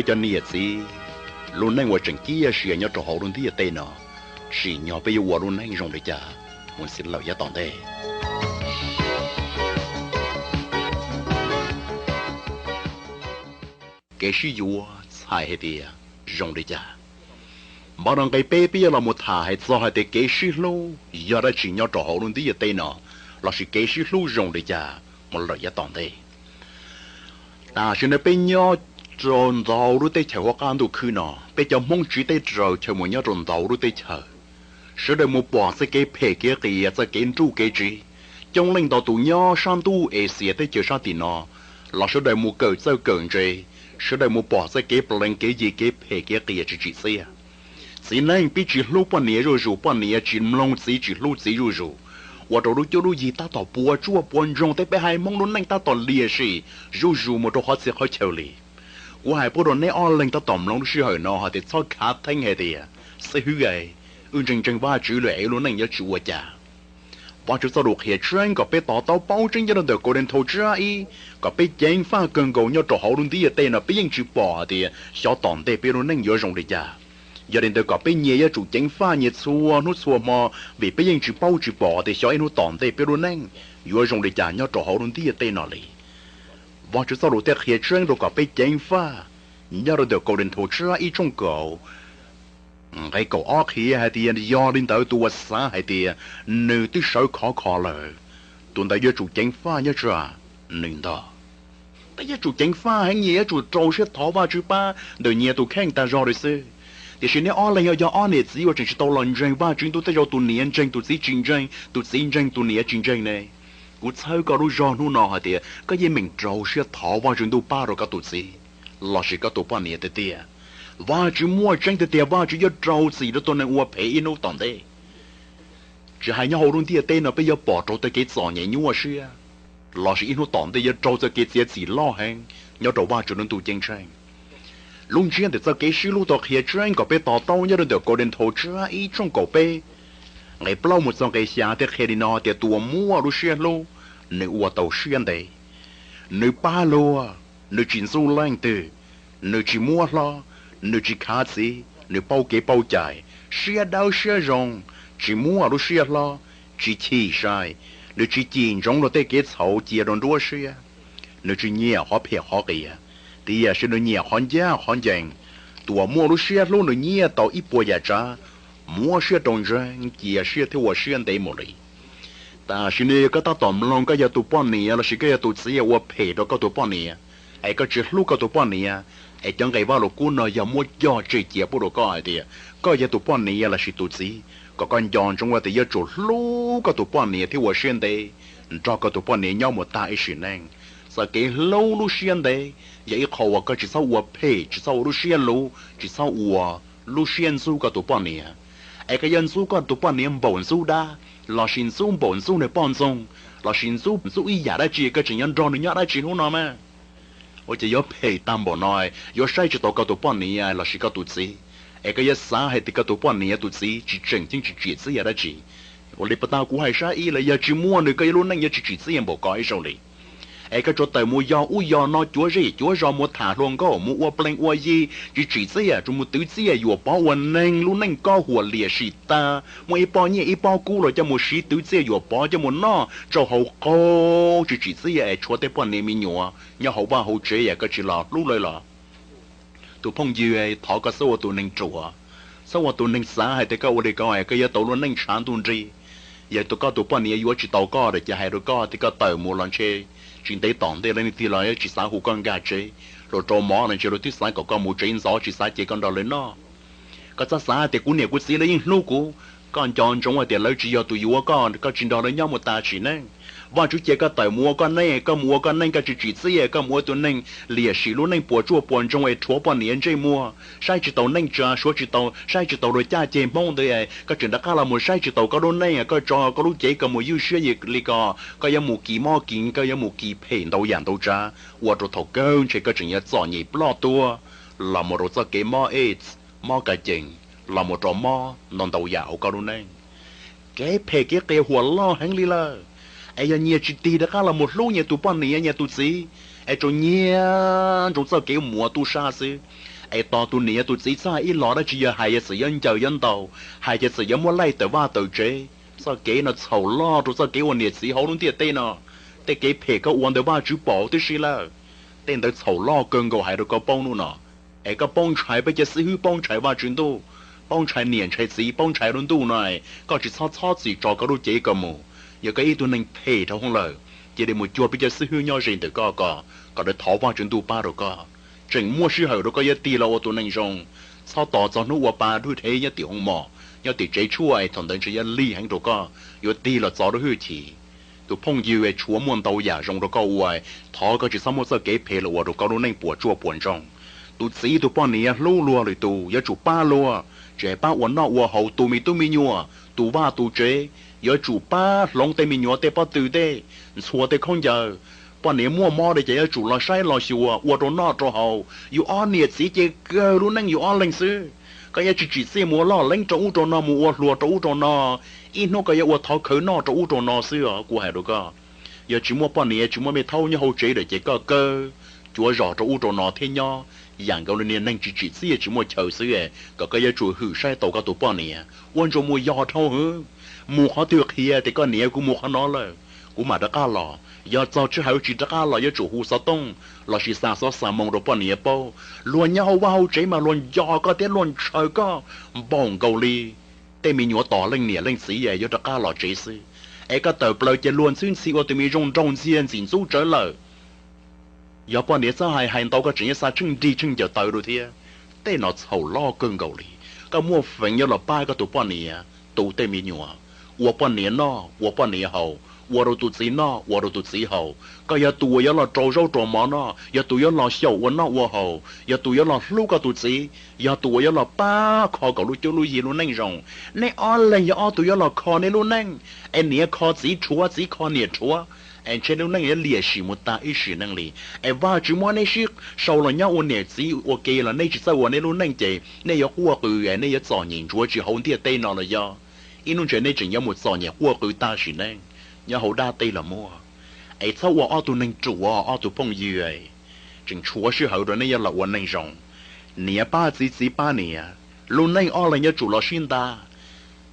Peb cov niam txiv, lub neej uas tseem ciaj sia nyob rau hauv lub ntiaj teb no, tsim nyog peb yuav ua lub neej zoo li cas mus xws lawm yav tom ntej. Kev sib yuav txhais hais tias zoo li cas? Npaj rau nqe peb peb yuav los mus tham hais txog hais tias kev sib hlub yog dab tsi nyob rau hauv lub ntiaj teb no, lossis kev sib hlub zoo li cas mus lawm yav tom ntej. Tam sim no peb nyob rau ntau lub teb chaws hauv qab ntuj khwb no, peb cov Hmoob tsiv teb raws chaw mus nyob rau ntau lub teb chaws, sawv daws mus pom txoj kev phem kev qias, txoj kev nruj kev tsiv. Coob leej ntau tus nyob sab ntuj Axias teb chaws sab tim no los sawv daws mus kawm txawj kawm ntse, sawv daws mus pom txoj kev plees kev yig kev phem kev qias tsis tsim txiaj. Txiv neej pib tsis hlub poj niam zuj zus, poj niam tsis mloog txiv, tsis hlub txiv zuj zus, ua rau lub cuab lub yig tab tom puas tsuaj puas ntsoog. Tej peb haiv Hmoob lub neej tab tom liam sim zuj zus mus rau qhov txhia qhov chaw li. Kuv hais pub rau neb ob leeg tab tom mloog lub sij hawm no hais tias txhob khav theeb hais tias, xib hwb, wb ntseeg ntseeg Vajtswv lawm es wb lub neej yuav tsis ua cas. Vajtswv txoj lus qhia tseeb kom peb to taub paub tseeb nyob rau ntawm Kauleethaus tsab ib, kom peb ceev faj kawg nkaus nyob rau hauv lub ntiaj teb no peb yeej tsis pom hais tias xyov tom ntej peb lub neej yuav zoo li cas. Yog li ntawd kom peb nyias yuav tsum ceev faj nyias txhua hnub txhua hmo, vim peb yeej tsis paub tsis pom tias xyov ib hnub tom ntej peb lub neej yuav zoo li cas nyob rau hauv lub ntiaj teb no li. Vajtswv txoj lus thiaj qhia tseeb rau kom peb ceev faj nyob rau ntawm Kauleethaus tsab ib tshooj kaum nqe kaum ob qhia hais tias, yog li ntawd tus uas xav hais tias nws twb sawv khov kho lawm, tus ntawd yuav tsum ceev faj nyob tsam nws ntog. Peb yuav tsum ceev faj heev, nyias yuav tsum rau siab thov Vajtswv pab ntawm nyias tus kheej tag zog li xwb. Tiam sis neb ob leeg yog ob niam txiv uas tseem tsis tau los ntseeg Vajtswv ntuj tej zaum tus niam ntseeg tus txiv tsis ntseeg, tus txiv ntseeg tus niam tsis ntseeg ne, kuv txhawb koj lub zog hnub no hais tias koj yeej meem rau siab thov Vajtswv ntuj pab rau koj tus txiv lossis koj tus poj niam tiag tiag. Vajtswv muaj tseeb tiag tiag, Vajtswv yuav rau txim rau tus neeg ua phem ib hnub tom ntej. Tsis hais nyob hauv lub ntiaj teb no peb yuav pom rau tej kev txom nyem nyuaj siab lossis ib hnub tom ntej yuav raug txoj kev txiav txim loj heev nyob rau Vajtswv lub ntuj ceeb tsheej. Lub ntsiab ntawm txoj kev sib hlub tau qhia tseeb kom peb to taub nyob rau ntawm Kauleethaus tsab ib tshooj kaum peb nqe plaub mus txog nqe xya thiaj qhia li no tias tus uas muaj lub siab hlub, nws ua tau siab ntev, nws pab luag, nws tsis ntxub leej twg, nws tsis muab hlob, nws tsis khav txiv, nws paub kev paub cai, siab dawb siab zoo, tsis muaj lub siab hlob, tsis chim sai, nws tsis cim ntsoov luag tej kev txhaum cia rau nruab siab, nws tsis nyiam qhov phem qhov qias, tiam sis nws nyiam qhov ncaj qhov ncees. Tus uas muaj lub siab hlub nws nyiaj tau ib puas yam tsav, muab siab rau ntseeg cia siab thiab ua siab ntev mus li. Tam sim no koj tab tom mloog koj yog tus poj niam lossis koj yog tus txiv ua phem rau koj tus poj niam, es koj tsis hlub koj tus poj niam, es cov nqe Vajluskub no yog muab cog tseg cia pub rau koj hais tias koj yog tus poj niam lossis tus txiv, kom koj nco ntsoov hais tias yuav tsum hlub koj tus poj niam thiab ua siab ntev nrog koj tus poj niam nyob mus tag ib sim neej. Txoj kev hlub lub siab ntev yog ib qho uas koj tsis txhob ua phem, tsis txhob ua lub siab luv, tsis txhob ua lub siab ntxub koj tus poj niam. Es koj yuav ntxub koj tus poj niam npaum ntxub dab, lossis ntxub npaum ntxub nws poj ntxoog, lossis ntxub ntxub ib yam dab tsi, koj tseem yuav nrog nws nyob dab tsi hnub no mas? Ua cas yuav phem tag npaum no, yuav saib tsis taus koj tus poj niam lossis koj tus txiv, es koj yuav xav hais tias koj tus poj niam tus txiv tsis tseem ceeb tsis tsim txiaj dab tsi. Ua li puas tau kuv hais sab ib los yog tsis muaj nws koj lub neej yuav tsis tsim txiaj npaum ko ib zaug li. Es koj tsuas tawm mus yog ub yog no cuav zej cuav zos, mus tham hluas nkauj, mus ua plees ua yi tsis tsim txiaj, tsuas mus twv txiaj yuam pov ua neeg, lub neej kob huam liam sim tag, muaj ib pob nyiaj ib pob kub los coj mus siv twv txiaj yuam pov, coj mus noj tsau hau qaug tsis tsim txiaj es tshuav tej poj niam me nyuam nyob hauv vaj hauv tsev es koj tsis los hlub lawv los? Tus phooj ywg, thov koj txhob ua tus neeg ruam, txhob ua tus neeg xav hais tias koj ua li ko es koj yuav tau lub neej tshav ntuj nrig. Yog tus koj tus poj niam yuav tsis tau koj lawm ces hais rau koj tias koj tawm mus los ntshe tsis ntev tom ntej lawv leej twg los tsis xav hu koj nkag tsev, luag rau mov los ntshe luag twb xav kom koj mus tsev ntxov tsis xav cia koj nrog lawv noj. Koj txhob xav tias kuv niam kuv txiv lawv yeej hlub kuv. Koj nco ntsoov hais tias lawv tsis yog tus yuav koj, koj tsis nrog lawv nyob mus tas sim neej. Vajtswv cia koj tawm mus ua koj neej, koj mus ua koj neej koj tsis tsim txiaj, koj mus ua tus neeg liam sim lub neej puas tsuaj puas ntsoog es rhuav poj niam ntsej muag, saib tsis taus neej tsa, suav tsis tau, saib tsis taus luag caj ceg Hmoob ntawd, koj tseem rov qab los mus saib tsis taus koj lub neej, koj tso koj lub cev koj mus ywj siab li ko, koj yuav mus kis mob kis, koj yuav mus kis phem ntau yam ntau tsav, ua rau thaum kawg ntshe koj tseem yuav txom nyem ploj tuag los mus rau txoj kev mob aids, mob ka cees, los mus rau mob ntau ntau yam hauv koj lub neej. Kev phem kev qias huam loj heev li lawm. Es yog nyias tsis tig rov qab los mus hlub nyias tus poj niam nyias tus txiv, es tsuas nyiag ntsoov txoj kev muav tub sab xwb. Es tos tus niam tus txiv txhob hais ib los dab tsi, yog hais ces txawm yuav ncaws yuav ntaus, hais ces txawm yuav muab laij tawm vaj tawm tsev. Txoj kev no txhaum loj rau txoj kev ua niam txiv hauv lub ntiaj teb no. Tej kev phem koj ua ntawd Vajtswv pom tib si lawm. Tej ntawd txhaum loj kawg nkaus hais rau koj paub hnub no. Es koj paub ntshai peb cov xib hwb, paub ntshai Vajtswv ntuj, paub ntshai niam ntshai txiv, paub ntshai lub ntuj no, koj tsis txhob txhob txwm tso koj lub cev koj mus. Yog koj ib tug neeg phem dhau hwv lawm, cia li mus cuag peb cov xib hwb nyob ze ntawm koj ko, kom lawv thov Vajtswv ntuj pab rau koj. Tseem muaj sij hawm rau koj yuav tig los ua tus neeg zoo. Txhob tos txog hnub ua pa dhwj dhev nyob tim hoo mom, nyob tim tsev tshuaj es thaum ntawd ntshe yuav lig heev rau koj, yuav tig los txo lub hwj chim. Tus phooj ywg, tshuav muaj ntau yam zoo rau koj ua, thov koj tsis txhob muab txoj kev phem los ua rau koj lub neej puas tsuaj puas ntsoog. Tus txiv tus poj niam hlub luag lwm tus yuav tsum pab luag, tsis hais pab ua noj ua haus, tu me tub me nyuam, tu vaj tu tsev, yuav tsum pab hloov tej me nyuam tej pob tw tej, ntxhua tej khaub ncaws. Poj niam muaj mob li ces yuav tsum los saib los xyuas ua rau noj rau haus. Yus ob niam txiv ces kawg lub neej yus ob leeg xwb. Koj yuav tsis tsim txiaj mus ua loj leeb rau ub rau no, mus ua hluas rau ub rau no, ib hnub koj yuav ua thov khawv noj rau ub rau no xwb os, kuv hais rau koj. Yog tsis muaj poj niam tsis muaj me thaub nyob hauv tsev lawm ces koj kawg cuav zos rau ub rau no thiab nyob yam nkaus li niag neeg tsis tsim txiaj tsis muaj chaw xwb. Kom koj yuav tsum hwm saib tau koj tus poj niam, ua ntsuas mus yos dhau hwv, mus qhov twg qhia tias koj niam kuv mus qhov no lawm, kuv mam rov qab los. Yog txog sij hawm tsis rov qab los yuav tsum hu xov tooj lossis xa xov xa moo rau poj niam paub. Luag nyob hauv vaj hauv tsev mas luag nco koj thiab luag ntshaw koj npaum nkaus li tej me nyuam tos leej niam leej txiv yuav rov qab los tsev xwb. Es koj tawm plaws ces luag ntxhwb ntxhi ua tus me zoo nraug ntxiag ntxim ntxub tsawv lawm. Yog poj niam txhob hais, hais ntau koj tseem yuav xa tsheej nrig tsheej ncaws taw rau thiab. Tej no txhaum loj kawg nkaus li. Koj muaj feem yuav los pab koj tus poj niam tu tej me nyuam, ua poj niam noj ua poj niam haus, ua rau tus txiv noj ua rau tus txiv haus. Koj yog tus uas yuav los rau zaub rau mov noj, yog tus yuav los xyaum ua noj ua haus, yog tus yuav los hlub koj tus txiv, yog tus uas yuav los pab kho kom lub cuab lub yig lub neej zoo. Nej ob leeg yog ob tug yuav los kho nej lub neej, es niam kho txiv rhuav txiv kho niam rhuav, es ntshe lub neej yuav liam sim mus tag ib sim neej li. Es Vajtswv muab nej sib sau los nyob ua niam txiv ua ke los nej tsis txawj ua nej lub neej ces nej yuav quaj qw, nej yuav txom nyem ntsuav tsis hauv ntiaj teb no los yog ib hnub ntshe nej tseem yuav mus txom nyem quaj qw tag sim neej nyob hauv dab teb los muaj. Es txhob ua ob tug neeg ruam ob tug phooj ywg, tseem tshuav sij hawm rau nej yuav los ua neeg zoo. Niam pab txiv, txiv pab niam, lub neej ob leeg yuav tsum los sib nta,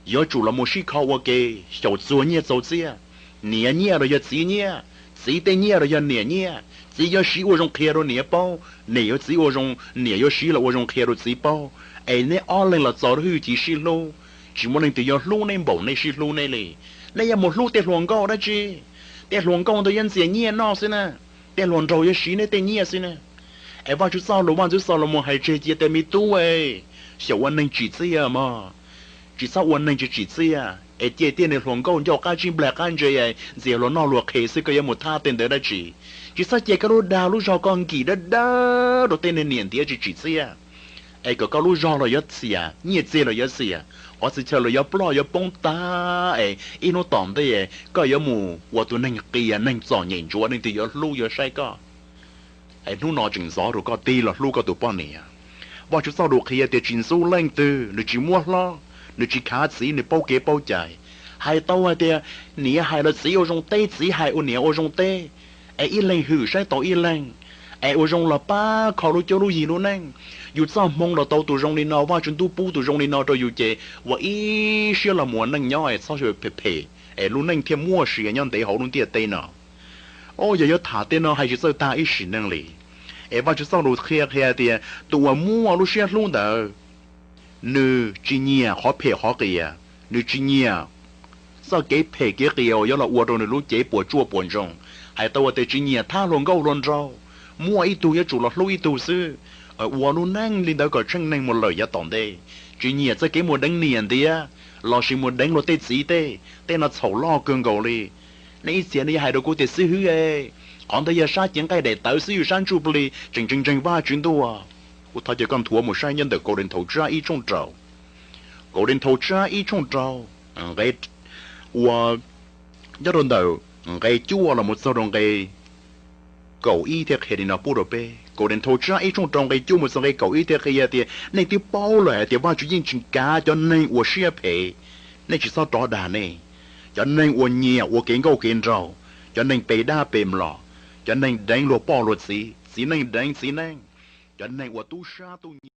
yuav tsum los mus sib kho ua ke, xyaum txuag nyiaj txaus txiaj. Niam nyiaj los yog txiv nyiaj, txiv tej nyiaj los yog niam nyiaj. Txiv yuav siv ua zoo qhia rau niam paub, niam yuav txiv ua zoo, niam yuav siv los ua zoo qhia rau txiv paub. Es nej ob leeg los txo lub hwj chim sib hlub, tsis muaj leej twg yuav hlub nej npaum nej sib hlub nej li. Nej yuav mus hlub tej hluas nkauj dab tsi? Tej hluas nkauj ntawd yuav ntxias nyiaj noj xwb na, tej hluas nraug yuav siv nej tej nyiaj xwb na. Es Vajtswv txoj lus, Vajtswv txoj lus mus hais tseg cia tias me tub, xyaum ua neeg tsim txiaj mog, tsis txhob ua neeg tsis tsim txiaj. Es cia tiaj niag hluas nkauj ncauj qab tsib nplag qab ntse ntxias luag noj luag qhev xwb, koj yuav mus thab tej ntawd dab tsi? Tsis txhob cia koj lub dag lub zog koj nkim dawb dawb rau tej niag niam ntiav tsis tsim txiaj. Es kom koj lub zog los yuav txias, nyiaj txiag los yuav txias, qhov txhia chaw los yuav ploj yuav poob tag, es ib hnub tom ntej koj yuav mus ua tus neeg qias neeg txom nyem ntsuav, leej twg yuav hlub yuav saib koj? Es hnub no tseem ntxov rau koj tig los hlub koj tus poj niam. Vajtswv txoj lus qhia tias tsis ntxub leej twg, nws tsis muab hlob, nws tsis khav txiv, nws paub kev paub cai. Hais tau hais tias niam hais los txiv ua zoo teb, txiv hais ua niam ua zoo teb, es ib leeg hwm saib tau ib leeg, es ua zoo los pab kho lub cuab lub yig lub neej. Yus txoj hmoo los tau tus zoo li no, Vajtswv ntuj pub tus zoo li no rau yus ces ua ib siab los mus ua neej nyob es txhob phem phem, es lub neej thiaj muaj sia nyob ntev hauv lub ntiaj teb no. Yog yuav tham tej no hais tsis txawj tag ib sim neej li. Es Vajtswv txoj lus qhia qhia tias tus uas muaj lub siab hlub ntawd, nws tsis nyiam qhov phem qhov qias, nws tsis nyiam txoj kev phem kev qias uas yuav los ua rau nws lub cev puas tsuaj puas ntsoog. Hais tau tias tsis nyiam thab hluas nkauj hluas nraug, muaj ib tug yuav tsum los hlub ib tug xwb. Ua lub neej li ntawd kom tsheej neeg mus lawm yav tom ntej. Tsis nyiam txoj kev mus deev niam ntiav lossis mus deev luag tej txiv tej, tej no txhaum loj kawg nkaus li. Nej ib txhia nej yuav hais rau kuv tias xib hwb, qhov ntawd yog sab cev nqaij daim tawv xwb, yus sab ntsuj plig tseem ntseeg ntseeg Vajtswv ntuj. Kuv thov caw koj nthuav mus saib nyob ntawm Kauleethaus tsab ib tshooj rau, Kauleethaus tsab ib tshooj rau, nqe ua nyob rau ntawm nqe cuaj los mus txog rau nqe kaum ib thiaj qhia li no pub rau peb. Kauleethaus tsab ib tshooj rau nqe cuaj mus txog nqe kaum ib thiaj qhia tias nej twb paub lawm hais tias Vajtswv yeej tsis kav cov neeg uas siab phem. Nej tsis txhob rov dag nej, cov neeg uas nyiam ua kev nkauj kev nraug, cov neeg pe dab pe mlom, Cov neeg deev luag poj luag txiv, txiv neej deev txiv neej, cov neeg ua tub sab tub nyi